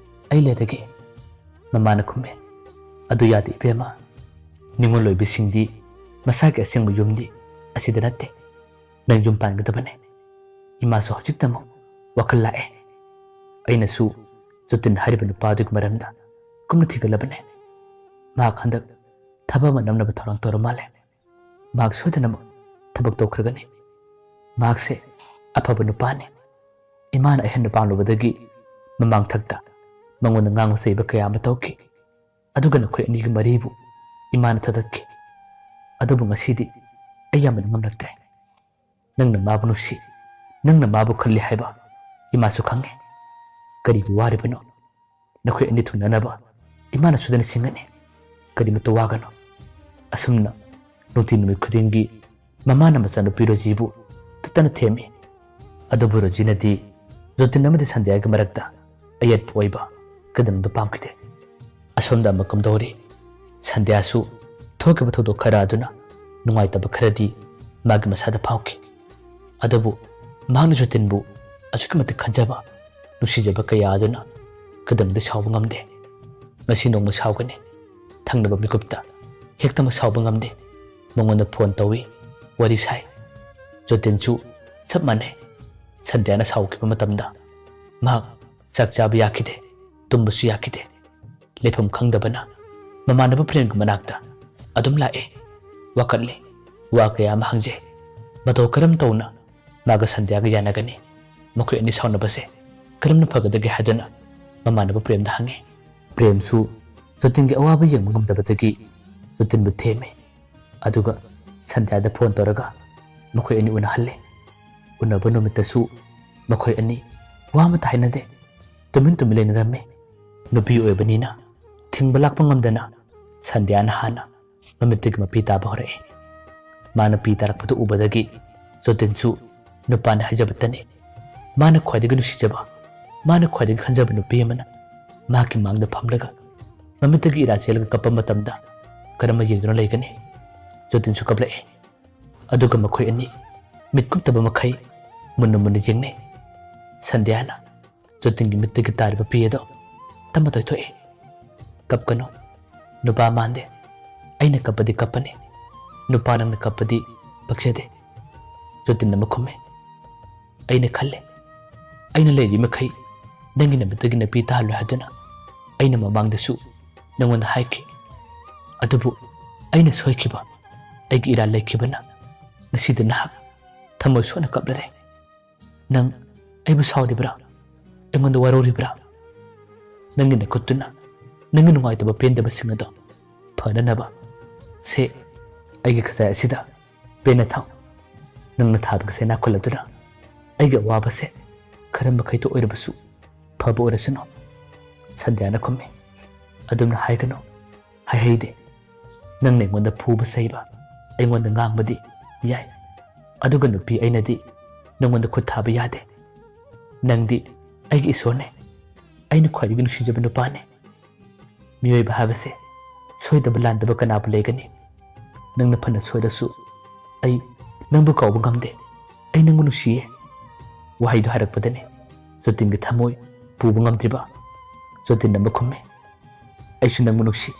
ꯑꯩ ꯂꯩꯔꯒꯦ꯫" ꯃꯃꯥꯅ ꯈꯨꯝꯃꯦ, "ꯑꯗꯨ ꯌꯥꯗꯦ ꯏꯕꯦꯝꯃ꯫ ꯅꯤꯉꯣꯜ ꯑꯣꯏꯕꯤꯁꯤꯡꯗꯤ ꯃꯁꯥꯒꯤ ꯑꯁꯦꯡꯕ ꯌꯨꯝꯗꯤ ꯑꯁꯤꯗ ꯅꯠꯇꯦ꯫ ꯅꯪ ꯌꯨꯝ ꯄꯥꯟꯒꯗꯕꯅꯦ꯫ ꯏꯃꯥꯁꯨ ꯍꯧꯖꯤꯛꯇꯃꯛ ꯋꯥꯈꯜ ꯂꯥꯛꯑꯦ꯫ ꯑꯩꯅꯁꯨ ꯖꯣꯇꯤꯟ ꯍꯥꯏꯔꯤꯕ ꯅꯨꯄꯥꯗꯨꯒꯤ ꯃꯔꯝꯗ ꯀꯨꯞꯅ ꯊꯤꯒꯠꯂꯕꯅꯦ꯫ ꯃꯍꯥꯛ ꯍꯟꯗꯛ ꯊꯕꯛ ꯑꯃ ꯅꯝꯅꯕ ꯊꯧꯔꯥꯡ ꯇꯧꯔ ꯃꯥꯜꯂꯦ꯫ ꯃꯍꯥꯛ ꯁꯣꯏꯗꯅꯃꯛ ꯊꯕꯛ ꯇꯧꯈ꯭ꯔꯒꯅꯤ꯫ ꯃꯍꯥꯛꯁꯦ ꯑꯐꯕ ꯅꯨꯄꯥꯅꯤ꯫ ꯏꯃꯥꯅ ꯑꯍꯦꯟꯕ ꯄꯥꯝꯂꯨꯕꯗꯒꯤ ꯃꯃꯥꯡꯊꯛꯇ ꯃꯉꯣꯟꯗ ꯉꯥꯡꯕ ꯆꯩꯕ ꯀꯌꯥ ꯑꯃ ꯇꯧꯈꯤ꯫ ꯑꯗꯨꯒ ꯅꯈꯣꯏ ꯑꯅꯤꯒꯤ ꯃꯔꯤꯕꯨ ꯏꯃꯥꯅ ꯊꯗꯠꯈꯤ꯫ ꯑꯗꯨꯕꯨ ꯉꯁꯤꯗꯤ ꯑꯩ ꯌꯥꯝꯅ ꯉꯝꯂꯛꯇ꯭ꯔꯦ꯫ ꯅꯪꯅ ꯃꯥꯕꯨ ꯅꯨꯡꯁꯤ, ꯅꯪꯅ ꯃꯥꯕꯨ ꯈꯜꯂꯤ ꯍꯥꯏꯕ ꯏꯃꯥꯁꯨ ꯈꯪꯉꯦ꯫ ꯀꯔꯤꯒꯤ ꯋꯥꯔꯤꯕꯅꯣ? ꯅꯈꯣꯏ ꯑꯅꯤ ꯊꯨꯡꯅꯅꯕ ꯏꯃꯥꯅ ꯁꯣꯏꯗꯅ ꯁꯤꯟꯒꯅꯤ꯫ ꯀꯔꯤꯃꯠꯇ ꯋꯥꯒꯅꯨ꯫ ꯑꯁꯨꯝꯅ ꯅꯨꯡꯇꯤ ꯅꯨꯃꯤꯠ ꯈꯨꯗꯤꯡꯒꯤ ꯃꯃꯥꯅ ꯃꯆꯥꯅꯨꯄꯤ ꯔꯣꯖꯤꯕꯨ ꯇꯠꯇꯅ ꯊꯦꯝꯃꯤ꯫ ꯑꯗꯨꯕꯨ ꯔꯣꯖꯤꯅꯗꯤ ꯖꯣꯇꯤꯟ ꯑꯃꯗꯤ ꯁꯟꯙ꯭ꯌꯥꯒꯤ ꯃꯔꯛꯇ ꯑꯌꯦꯠꯄ ꯑꯣꯏꯕ ꯀꯗꯝꯗꯨ ꯄꯥꯝꯈꯤꯗꯦ꯫ ꯑꯁꯣꯝꯗ ꯑꯃ ꯀꯝꯗꯧꯔꯤ? ꯁꯟꯙ꯭ꯌꯥꯁꯨ ꯊꯣꯛꯈꯤꯕ ꯊꯧꯗꯣꯛ ꯈꯔ ꯑꯗꯨꯅ ꯅꯨꯡꯉꯥꯏꯇꯕ ꯈꯔꯗꯤ ꯃꯥꯒꯤ ꯃꯁꯥꯗ ꯐꯥꯎꯈꯤ꯫ ꯑꯗꯨꯕꯨ ꯃꯍꯥꯛꯅ ꯖꯣꯇꯤꯟꯕꯨ ꯑꯁꯨꯛꯀꯤ ꯃꯇꯤꯛ ꯈꯟꯖꯕ, ꯅꯨꯡꯁꯤꯖꯕ ꯀꯌꯥ ꯑꯗꯨꯅ ꯀꯗꯝꯗ ꯁꯥꯎꯕ ꯉꯝꯗꯦ꯫ ꯉꯁꯤ ꯅꯣꯡꯃ ꯁꯥꯎꯒꯅꯤ꯫ ꯊꯪꯅꯕ ꯃꯤꯀꯨꯞꯇ ꯍꯦꯛꯇꯃꯛ ꯁꯥꯎꯕ ꯉꯝꯗꯦ꯫ ꯃꯉꯣꯟꯗ ꯐꯣꯟ ꯇꯧꯏ, ꯋꯥꯔꯤ ꯁꯥꯏ꯫ ꯖꯣꯇꯤꯟꯁꯨ ꯆꯞ ꯃꯥꯟꯅꯩ꯫ ꯁꯟꯙ꯭ꯌꯥꯅ ꯁꯥꯎꯈꯤꯕ ꯃꯇꯝꯗ ꯃꯍꯥꯛ ꯆꯥꯛ ꯆꯥꯕ ꯌꯥꯈꯤꯗꯦ, ꯇꯨꯝꯕꯁꯨ ꯌꯥꯈꯤꯗꯦ꯫ ꯂꯩꯐꯝ ꯈꯪꯗꯕꯅ ꯃꯃꯥꯟꯅꯕ ꯄ꯭ꯔꯦꯝꯒꯤ ꯃꯅꯥꯛꯇ ꯑꯗꯨꯝ ꯂꯥꯛꯑꯦ꯫ ꯋꯥꯀꯠꯂꯦ, ꯋꯥ ꯀꯌꯥ ꯑꯃ ꯍꯪꯖꯩ꯫ ꯃꯇꯧ ꯀꯔꯝ ꯇꯧꯅ ꯃꯥꯒ ꯁꯟꯙ꯭ꯌꯥꯒ ꯌꯥꯅꯒꯅꯤ? ꯃꯈꯣꯏ ꯑꯅꯤ ꯁꯥꯎꯅꯕꯁꯦ ꯀꯔꯝꯅ ꯐꯒꯗꯒꯦ ꯍꯥꯏꯗꯨꯅ ꯃꯃꯥꯟꯅꯕ ꯄ꯭ꯔꯦꯝꯗ ꯍꯪꯉꯤ꯫ ꯄ꯭ꯔꯦꯝꯁꯨ ꯖꯣꯇꯤꯟꯒꯤ ꯑꯋꯥꯕ ꯌꯦꯡꯕ ꯉꯝꯗꯕꯗꯒꯤ ꯖꯣꯇꯤꯟꯕꯨ ꯊꯦꯝꯃꯤ꯫ ꯑꯗꯨꯒ ꯁꯟꯙ꯭ꯌꯥꯗ ꯐꯣꯟ ꯇꯧꯔꯒ ꯃꯈꯣꯏ ꯑꯅꯤ ꯎꯅꯍꯜꯂꯦ꯫ ꯎꯅꯕ ꯅꯨꯃꯤꯠꯇꯁꯨ ꯃꯈꯣꯏ ꯑꯅꯤ ꯋꯥ ꯑꯃꯠꯇ ꯍꯥꯏꯅꯗꯦ꯫ ꯇꯨꯃꯤꯟ ꯇꯨꯃꯤꯟ ꯂꯩꯅꯔꯝꯃꯤ꯫ ꯅꯨꯄꯤ ꯑꯣꯏꯕꯅꯤꯅ ꯊꯤꯡꯕ ꯂꯥꯛꯄ ꯉꯝꯗꯅ ꯁꯟꯙ꯭ꯌꯥꯅ ꯍꯥꯟꯅ ꯃꯃꯤꯠꯇꯒꯤ ꯃꯄꯤ ꯇꯥꯕ ꯍꯧꯔꯛꯏ꯫ ꯃꯥꯅ ꯄꯤ ꯇꯥꯔꯛꯄꯗꯨ ꯎꯕꯗꯒꯤ ꯖꯣꯇꯤꯟꯁꯨ ꯅꯨꯄꯥꯅ ꯍꯥꯏꯖꯕꯇꯅꯤ꯫ ꯃꯥꯅ ꯈ꯭ꯋꯥꯏꯗꯒꯤ ꯅꯨꯡꯁꯤꯖꯕ, ꯃꯥꯅ ꯈ꯭ꯋꯥꯏꯗꯒꯤ ꯈꯟꯖꯕ ꯅꯨꯄꯤ ꯑꯃꯅ ꯃꯍꯥꯛꯀꯤ ꯃꯥꯡꯗ ꯐꯝꯂꯒ ꯃꯃꯤꯠꯇꯒꯤ ꯏꯔꯥ ꯆꯦꯜꯂꯒ ꯀꯞꯄ ꯃꯇꯝꯗ ꯀꯔꯝꯅ ꯌꯦꯡꯗꯨꯅ ꯂꯩꯒꯅꯤ? ꯖꯣꯇꯤꯟꯁꯨ ꯀꯞꯂꯛꯏ꯫ ꯑꯗꯨꯒ ꯃꯈꯣꯏ ꯑꯅꯤ ꯃꯤꯠ ꯀꯨꯞꯇꯕ ꯃꯈꯩ ꯃꯨꯟꯅ ꯃꯨꯟꯅ ꯌꯦꯡꯅꯩ꯫ ꯁꯟꯙ꯭ꯌꯥꯅ ꯖꯣꯇꯤꯟꯒꯤ ꯃꯤꯠꯇꯒꯤ ꯇꯥꯔꯤꯕ ꯄꯤ ꯑꯗꯣ ꯇꯞꯅ ꯇꯩꯊꯣꯛꯏ꯫ "ꯀꯞꯀꯅꯨ, ꯅꯨꯄꯥ ꯃꯥꯟꯗꯦ꯫ ꯑꯩꯅ ꯀꯞꯄꯗꯤ ꯀꯞꯄꯅꯤ, ꯅꯨꯄꯥ ꯅꯪꯅ ꯀꯞꯄꯗꯤ ꯄꯛꯆꯗꯦ꯫" ꯖꯣꯇꯤꯟ ꯑꯃ ꯈꯨꯝꯃꯦ꯫ "ꯑꯩꯅ ꯈꯜꯂꯦ, ꯑꯩꯅ ꯂꯩꯔꯤ ꯃꯈꯩ ꯅꯪꯒꯤ ꯅꯃꯤꯠꯇꯒꯤ ꯅꯄꯤ ꯇꯥꯍꯜꯂꯣꯏ ꯍꯥꯏꯗꯨꯅ ꯑꯩꯅ ꯃꯃꯥꯡꯗꯁꯨ ꯅꯪꯉꯣꯟꯗ ꯍꯥꯏꯈꯤ꯫ ꯑꯗꯨꯕꯨ ꯑꯩꯅ ꯁꯣꯏꯈꯤꯕ, ꯑꯩꯒꯤ ꯏꯔꯥꯜ ꯂꯩꯈꯤꯕꯅ ꯉꯁꯤꯗꯤ ꯅꯍꯥꯛ ꯊꯃꯣꯏ ꯁꯣꯛꯅ ꯀꯞꯂꯔꯦ꯫ ꯅꯪ ꯑꯩꯕꯨ ꯁꯥꯎꯔꯤꯕ꯭ꯔꯥ? ꯑꯩꯉꯣꯟꯗ ꯋꯥꯔꯧꯔꯤꯕ꯭ꯔꯥ? ꯅꯪꯒꯤ ꯅꯈꯨꯠꯇꯨꯅ ꯅꯪꯒꯤ ꯅꯨꯡꯉꯥꯏꯇꯕ ꯄꯦꯟꯗꯕꯁꯤꯡ ꯑꯗꯣ ꯐꯅꯅꯕ ꯁꯦ, ꯑꯩꯒꯤ ꯈꯖꯥꯏ ꯑꯁꯤꯗ ꯄꯦꯟꯅ ꯊꯥꯎ꯫ ꯅꯪꯅ ꯊꯥꯕ ꯈꯖꯥꯏ ꯅꯥꯈꯨꯜ ꯑꯗꯨꯅ ꯑꯩꯒꯤ ꯑꯋꯥꯕꯁꯦ ꯈꯔ ꯃꯈꯩꯇ ꯑꯣꯏꯔꯕꯁꯨ ꯐꯕ ꯑꯣꯏꯔꯁꯅꯨ꯫ ꯁꯟꯙ꯭ꯌꯥꯅ ꯈꯨꯝꯃꯤ, ꯑꯗꯨꯝꯅ ꯍꯥꯏꯒꯅꯨ, ꯍꯥꯏꯍꯩꯗꯦ꯫ ꯅꯪꯅ ꯑꯩꯉꯣꯟꯗ ꯐꯨꯕ ꯆꯩꯕ, ꯑꯩꯉꯣꯟꯗ ꯉꯥꯡꯕꯗꯤ ꯌꯥꯏ, ꯑꯗꯨꯒ ꯅꯨꯄꯤ ꯑꯩꯅꯗꯤ ꯅꯪꯉꯣꯟꯗ ꯈꯨꯠ ꯊꯥꯕ ꯌꯥꯗꯦ꯫ ꯅꯪꯗꯤ ꯑꯩꯒꯤ ꯏꯁꯣꯔꯅꯦ, ꯑꯩꯅ ꯈ꯭ꯋꯥꯏꯗꯒꯤ ꯅꯨꯡꯁꯤꯖꯕ ꯅꯨꯄꯥꯅꯦ꯫ ꯃꯤꯑꯣꯏꯕ ꯍꯥꯏꯕꯁꯦ ꯁꯣꯏꯗꯕ ꯂꯥꯟꯗꯕ ꯀꯅꯥꯕꯨ ꯂꯩꯒꯅꯤ? ꯅꯪꯅ ꯐꯅ ꯁꯣꯏꯔꯁꯨ ꯑꯩ ꯅꯪꯕꯨ ꯀꯥꯎꯕ ꯉꯝꯗꯦ꯫ ꯑꯩ ꯅꯪꯕꯨ ꯅꯨꯡꯁꯤꯌꯦ꯫ ꯋꯥꯍꯩꯗꯨ ꯍꯥꯏꯔꯛꯄꯗꯅꯦ ꯖꯣꯇꯤꯟꯒꯤ ꯊꯃꯣꯏ ꯄꯨꯕ ꯉꯝꯗ꯭ꯔꯤꯕ꯫ ꯖꯣꯇꯤꯟ ꯑꯃ ꯈꯨꯝꯃꯦ, ꯑꯩꯁꯨ ꯅꯪꯕꯨ ꯅꯨꯡꯁꯤ꯫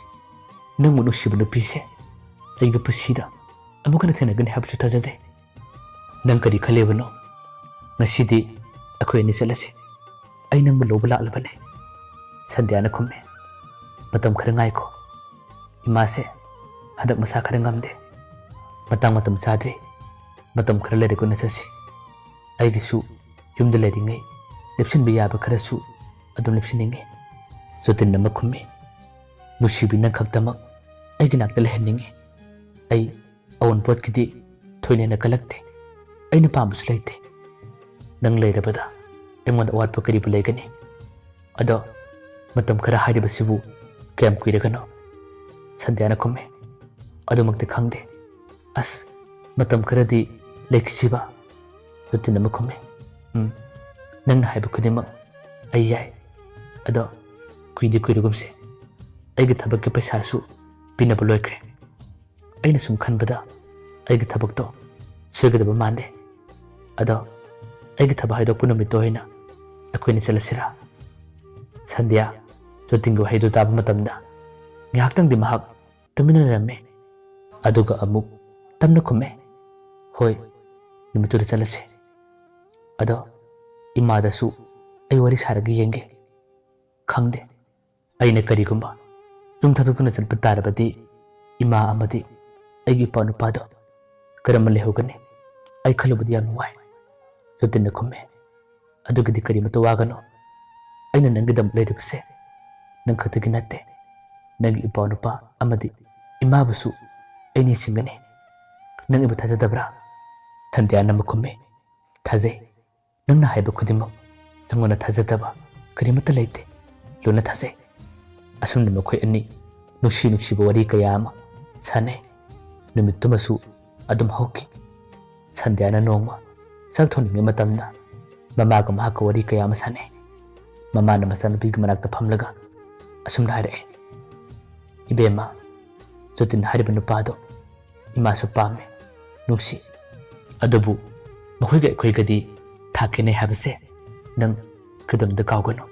ꯅꯪꯕꯨ ꯅꯨꯡꯁꯤꯕ ꯅꯨꯄꯤꯁꯦ ꯑꯩꯒꯤ ꯄꯨꯟꯁꯤꯗ ꯑꯃꯨꯛ ꯍꯟꯅ ꯊꯦꯡꯅꯒꯅꯤ ꯍꯥꯏꯕꯁꯨ ꯊꯥꯖꯗꯦ꯫ ꯅꯪ ꯀꯔꯤ ꯈꯜꯂꯤꯕꯅꯣ? ꯉꯁꯤꯗꯤ ꯑꯩꯈꯣꯏ ꯑꯅꯤ ꯆꯠꯂꯁꯤ꯫ ꯑꯩ ꯅꯪꯕꯨ ꯂꯧꯕ ꯂꯥꯛꯂꯕꯅꯦ꯫ ꯁꯟꯙ꯭ꯌꯥꯅ ꯈꯨꯝꯃꯦ, ꯃꯇꯝ ꯈꯔ ꯉꯥꯏꯈꯣ꯫ ꯏꯃꯥꯁꯦ ꯍꯟꯗꯛ ꯃꯁꯥ ꯈꯔ ꯉꯝꯗꯦ꯫ ꯃꯇꯥꯡ ꯃꯇꯝ ꯆꯥꯗ꯭ꯔꯤ꯫ ꯃꯇꯝ ꯈꯔ ꯂꯩꯔꯒ ꯑꯣꯏꯅ ꯆꯠꯁꯤ꯫ ꯑꯩꯒꯤꯁꯨ ꯌꯨꯝꯗ ꯂꯩꯔꯤꯉꯩ ꯂꯦꯞꯁꯤꯟꯕ ꯌꯥꯕ ꯈꯔꯁꯨ ꯑꯗꯨꯝ ꯂꯦꯞꯁꯤꯟꯅꯤꯡꯉꯤ꯫ ꯖꯣꯇꯤꯟ ꯑꯃ ꯈꯨꯝꯃꯤ, ꯅꯨꯡꯁꯤꯕꯤ, ꯅꯪ ꯈꯛꯇꯃꯛ ꯑꯩꯒꯤ ꯅꯥꯛꯇ ꯂꯩꯍꯟꯅꯤꯡꯉꯤ꯫ ꯑꯩ ꯑꯑꯣꯟꯄꯣꯠꯀꯤꯗꯤ ꯊꯣꯏꯅ ꯍꯦꯟꯅ ꯀꯜꯂꯛꯇꯦ꯫ ꯑꯩꯅ ꯄꯥꯝꯕꯁꯨ ꯂꯩꯇꯦ꯫ ꯅꯪ ꯂꯩꯔꯕꯗ ꯑꯩꯉꯣꯟꯗ ꯑꯋꯥꯠꯄ ꯀꯔꯤꯕꯨ ꯂꯩꯒꯅꯤ? ꯑꯗꯣ ꯃꯇꯝ ꯈꯔ ꯍꯥꯏꯔꯤꯕꯁꯤꯕꯨ ꯀꯌꯥꯝ ꯀꯨꯏꯔꯒꯅꯣ? ꯁꯟꯙ꯭ꯌꯥꯅ ꯈꯨꯝꯃꯤ, ꯑꯗꯨꯃꯛꯇꯤ ꯈꯪꯗꯦ꯫ ꯑꯁ, ꯃꯇꯝ ꯈꯔꯗꯤ ꯂꯩꯈꯤꯁꯤꯕ꯫ ꯖꯣꯇꯤꯟ ꯑꯃ ꯈꯨꯝꯃꯤ, ꯎꯝ, ꯅꯪꯅ ꯍꯥꯏꯕ ꯈꯨꯗꯤꯡꯃꯛ ꯑꯩ ꯌꯥꯏ꯫ ꯑꯗꯣ ꯀꯨꯏꯗꯤ ꯀꯨꯏꯔꯒꯨꯝꯁꯦ꯫ ꯑꯩꯒꯤ ꯊꯕꯛꯀꯤ ꯄꯩꯁꯥꯁꯨ ꯄꯤꯅꯕ ꯂꯣꯏꯈ꯭ꯔꯦ꯫ ꯑꯩꯅ ꯁꯨꯝ ꯈꯟꯕꯗ ꯑꯩꯒꯤ ꯊꯕꯛꯇꯣ ꯁꯣꯏꯒꯗꯕ ꯃꯥꯟꯗꯦ꯫ ꯑꯗꯣ ꯑꯩꯒꯤ ꯊꯕꯛ ꯍꯥꯏꯗꯣꯛꯄ ꯅꯨꯃꯤꯠꯇꯣ ꯑꯣꯏꯅ ꯑꯩꯈꯣꯏꯅ ꯆꯠꯂꯁꯤꯔꯥ? ꯁꯟꯙ꯭ꯌꯥ ꯖꯣꯇꯤꯟꯒꯤ ꯋꯥꯍꯩꯗꯨ ꯇꯥꯕ ꯃꯇꯝꯗ ꯉꯥꯏꯍꯥꯛꯇꯪꯗꯤ ꯃꯍꯥꯛ ꯇꯨꯃꯤꯟꯅ ꯂꯩꯔꯝꯃꯤ꯫ ꯑꯗꯨꯒ ꯑꯃꯨꯛ ꯇꯞꯅ ꯈꯨꯝꯃꯦ, ꯍꯣꯏ, ꯅꯨꯃꯤꯠꯇꯨꯗ ꯆꯠꯂꯁꯤ꯫ ꯑꯗꯣ ꯏꯃꯥꯗꯁꯨ ꯑꯩ ꯋꯥꯔꯤ ꯁꯥꯔꯒ ꯌꯦꯡꯒꯦ꯫ ꯈꯪꯗꯦ, ꯑꯩꯅ ꯀꯔꯤꯒꯨꯝꯕ ꯌꯨꯝ ꯊꯥꯗꯣꯛꯇꯨꯅ ꯆꯠꯄ ꯇꯥꯔꯕꯗꯤ ꯏꯃꯥ ꯑꯃꯗꯤ ꯑꯩꯒꯤ ꯏꯄꯥ ꯅꯨꯄꯥꯗꯣ ꯀꯔꯝꯅ ꯂꯩꯍꯧꯒꯅꯤ? ꯑꯩ ꯈꯜꯂꯨꯕꯗꯤ ꯌꯥꯝꯅ ꯋꯥꯏ꯫ ꯖꯣꯇꯤꯟꯅ ꯈꯨꯝꯃꯦ, "ꯑꯗꯨꯒꯤꯗꯤ ꯀꯔꯤꯃꯠꯇ ꯋꯥꯒꯅꯨ꯫ ꯑꯩꯅ ꯅꯪꯒꯤꯗꯃꯛ ꯂꯩꯔꯤꯕꯁꯦ ꯅꯪ ꯈꯛꯇꯒꯤ ꯅꯠꯇꯦ꯫ ꯅꯪꯒꯤ ꯏꯄꯥ ꯅꯨꯄꯥ ꯑꯃꯗꯤ ꯏꯃꯥꯕꯨꯁꯨ ꯑꯩ ꯅꯤꯡꯁꯤꯡꯒꯅꯤ꯫ ꯅꯪ ꯑꯩꯕꯨ ꯊꯥꯖꯗꯕ꯭ꯔꯥ?" ꯁꯟꯙ꯭ꯌꯥꯅ ꯑꯃꯨꯛ ꯈꯨꯝꯃꯤ, "ꯊꯥꯖꯩ꯫ ꯅꯪꯅ ꯍꯥꯏꯕ ꯈꯨꯗꯤꯡꯃꯛ ꯑꯩꯉꯣꯟꯗ ꯊꯥꯖꯗꯕ ꯀꯔꯤꯃꯠꯇ ꯂꯩꯇꯦ꯫ ꯂꯣꯏꯅ ꯊꯥꯖꯩ꯫" ꯑꯁꯨꯝꯅ ꯃꯈꯣꯏ ꯑꯅꯤ ꯅꯨꯡꯁꯤ ꯅꯨꯡꯁꯤꯕ ꯋꯥꯔꯤ ꯀꯌꯥ ꯑꯃ ꯁꯥꯟꯅꯩ꯫ ꯅꯨꯃꯤꯠꯇꯨꯃꯁꯨ ꯑꯗꯨꯝ ꯍꯧꯈꯤ꯫ ꯁꯟꯙ꯭ꯌꯥꯅ ꯅꯣꯡꯃ ꯆꯥꯛ ꯊꯣꯡꯅꯤꯡꯉꯤ ꯃꯇꯝꯗ ꯃꯃꯥꯒ ꯃꯍꯥꯛꯀ ꯋꯥꯔꯤ ꯀꯌꯥ ꯑꯃ ꯁꯥꯟꯅꯩ꯫ ꯃꯃꯥꯅ ꯃꯆꯥꯅꯨꯄꯤꯒꯤ ꯃꯅꯥꯛꯇ ꯐꯝꯂꯒ ꯑꯁꯨꯝꯅ ꯍꯥꯏꯔꯛꯑꯦ, "ꯏꯕꯦꯝꯃ, ꯖꯣꯇꯤꯟ ꯍꯥꯏꯔꯤꯕ ꯅꯨꯄꯥꯗꯣ ꯏꯃꯥꯁꯨ ꯄꯥꯝꯃꯤ, ꯅꯨꯡꯁꯤ꯫ ꯑꯗꯨꯕꯨ ꯃꯈꯣꯏꯒ ꯑꯩꯈꯣꯏꯒꯗꯤ ꯊꯥꯛ ꯈꯦꯠꯅꯩ ꯍꯥꯏꯕꯁꯦ ꯅꯪ ꯀꯩꯗꯧꯅꯨꯡꯗ ꯀꯥꯎꯒꯅꯨ꯫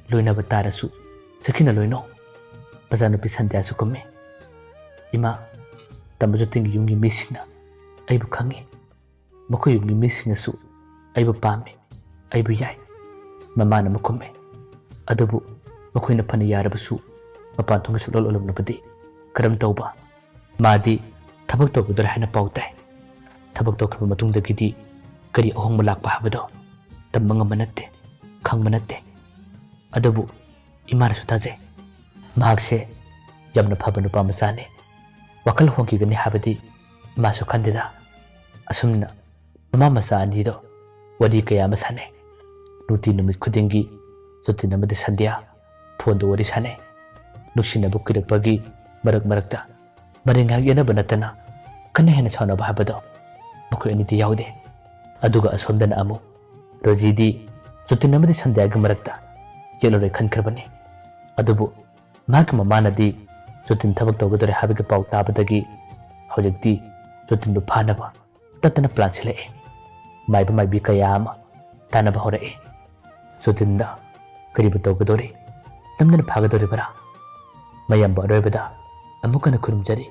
ꯂꯣꯏꯅꯕ ꯇꯥꯔꯁꯨ ꯆꯠꯈꯤꯅ ꯂꯣꯏꯅꯧ꯫" ꯃꯆꯥꯅꯨꯄꯤ ꯁꯟꯙ꯭ꯌꯥꯁꯨ ꯈꯨꯝꯃꯤ, "ꯏꯃꯥ, ꯇꯥꯃꯣ ꯖꯣꯇꯤꯟꯒꯤ ꯌꯨꯝꯒꯤ ꯃꯤꯁꯤꯡꯅ ꯑꯩꯕꯨ ꯈꯪꯉꯤ꯫ ꯃꯈꯣꯏ ꯌꯨꯝꯒꯤ ꯃꯤꯁꯤꯡꯅꯁꯨ ꯑꯩꯕꯨ ꯄꯥꯝꯃꯤ, ꯑꯩꯕꯨ ꯌꯥꯏ꯫" ꯃꯃꯥꯅ ꯑꯃꯨꯛ ꯈꯨꯝꯃꯤ, "ꯑꯗꯨꯕꯨ ꯃꯈꯣꯏꯅ ꯐꯅ ꯌꯥꯔꯕꯁꯨ ꯃꯄꯥꯟ ꯊꯣꯡꯒꯤ ꯁꯛꯂꯣꯟ ꯑꯣꯜꯂꯝꯂꯕꯗꯤ ꯀꯔꯝ ꯇꯧꯕ? ꯃꯥꯗꯤ ꯊꯕꯛ ꯇꯧꯒꯗꯧꯔꯦ ꯍꯥꯏꯅ ꯄꯥꯎ ꯇꯥꯏ꯫ ꯊꯕꯛ ꯇꯧꯈ꯭ꯔꯕ ꯃꯇꯨꯡꯗꯒꯤꯗꯤ ꯀꯔꯤ ꯑꯍꯣꯡꯕ ꯂꯥꯛꯄ ꯍꯥꯏꯕꯗꯣ ꯇꯝꯕ ꯉꯝꯕ ꯅꯠꯇꯦ, ꯈꯪꯕ ꯅꯠꯇꯦ꯫ ꯑꯗꯨꯕꯨ ꯏꯃꯥꯅꯁꯨ ꯊꯥꯖꯩ꯫ ꯃꯍꯥꯛꯁꯦ ꯌꯥꯝꯅ ꯐꯕ ꯅꯨꯄꯥ ꯃꯆꯥꯅꯤ꯫ ꯋꯥꯈꯜ ꯍꯣꯡꯈꯤꯒꯅꯤ ꯍꯥꯏꯕꯗꯤ ꯏꯃꯥꯁꯨ ꯈꯟꯗꯦꯗ꯫" ꯑꯁꯨꯝꯅ ꯃꯃꯥ ꯃꯆꯥ ꯑꯅꯤꯗꯣ ꯋꯥꯔꯤ ꯀꯌꯥ ꯑꯃ ꯁꯥꯟꯅꯩ꯫ ꯅꯨꯡꯇꯤ ꯅꯨꯃꯤꯠ ꯈꯨꯗꯤꯡꯒꯤ ꯖꯣꯇꯤꯟ ꯑꯃꯗꯤ ꯁꯟꯙ꯭ꯌꯥ ꯐꯣꯟꯗ ꯋꯥꯔꯤ ꯁꯥꯟꯅꯩ꯫ ꯅꯨꯡꯁꯤꯅꯕ ꯀꯨꯏꯔꯛꯄꯒꯤ ꯃꯔꯛ ꯃꯔꯛꯇ ꯃꯔꯩ ꯉꯥꯏꯍꯥꯛ ꯌꯦꯠꯅꯕ ꯅꯠꯇꯅ ꯀꯟꯅ ꯍꯦꯟꯅ ꯁꯥꯎꯅꯕ ꯍꯥꯏꯕꯗꯣ ꯃꯈꯣꯏ ꯑꯅꯤꯗꯤ ꯌꯥꯎꯗꯦ꯫ ꯑꯗꯨꯒ ꯑꯁꯣꯝꯗꯅ ꯑꯃꯨꯛ ꯔꯣꯖꯤꯗꯤ ꯖꯣꯇꯤꯟ ꯑꯃꯗꯤ ꯁꯟꯙ꯭ꯌꯥꯒꯤ ꯃꯔꯛꯇ ꯌꯦꯠꯂꯔꯣꯏ ꯈꯟꯈ꯭ꯔꯕꯅꯤ꯫ ꯑꯗꯨꯕꯨ ꯃꯍꯥꯛꯀꯤ ꯃꯃꯥꯅꯗꯤ ꯖꯣꯇꯤꯟ ꯊꯕꯛ ꯇꯧꯒꯗꯧꯔꯦ ꯍꯥꯏꯕꯒꯤ ꯄꯥꯎ ꯇꯥꯕꯗꯒꯤ ꯍꯧꯖꯤꯛꯇꯤ ꯖꯣꯇꯤꯟꯕꯨ ꯐꯥꯅꯕ ꯇꯠꯇꯅ ꯄ꯭ꯂꯥꯟ ꯁꯤꯜꯂꯛꯏ꯫ ꯃꯥꯏꯕ ꯃꯥꯏꯕꯤ ꯀꯌꯥ ꯑꯃ ꯇꯥꯟꯅꯕ ꯍꯧꯔꯛꯏ꯫ ꯖꯣꯇꯤꯟꯗ ꯀꯔꯤꯕꯨ ꯇꯧꯒꯗꯧꯔꯤ? ꯅꯝꯗꯅ ꯐꯥꯒꯗꯧꯔꯤꯕꯔꯥ? ꯃꯌꯥꯝꯕꯨ ꯑꯔꯣꯏꯕꯗ ꯑꯃꯨꯛ ꯍꯟꯅ ꯈꯨꯔꯨꯝꯖꯔꯤ꯫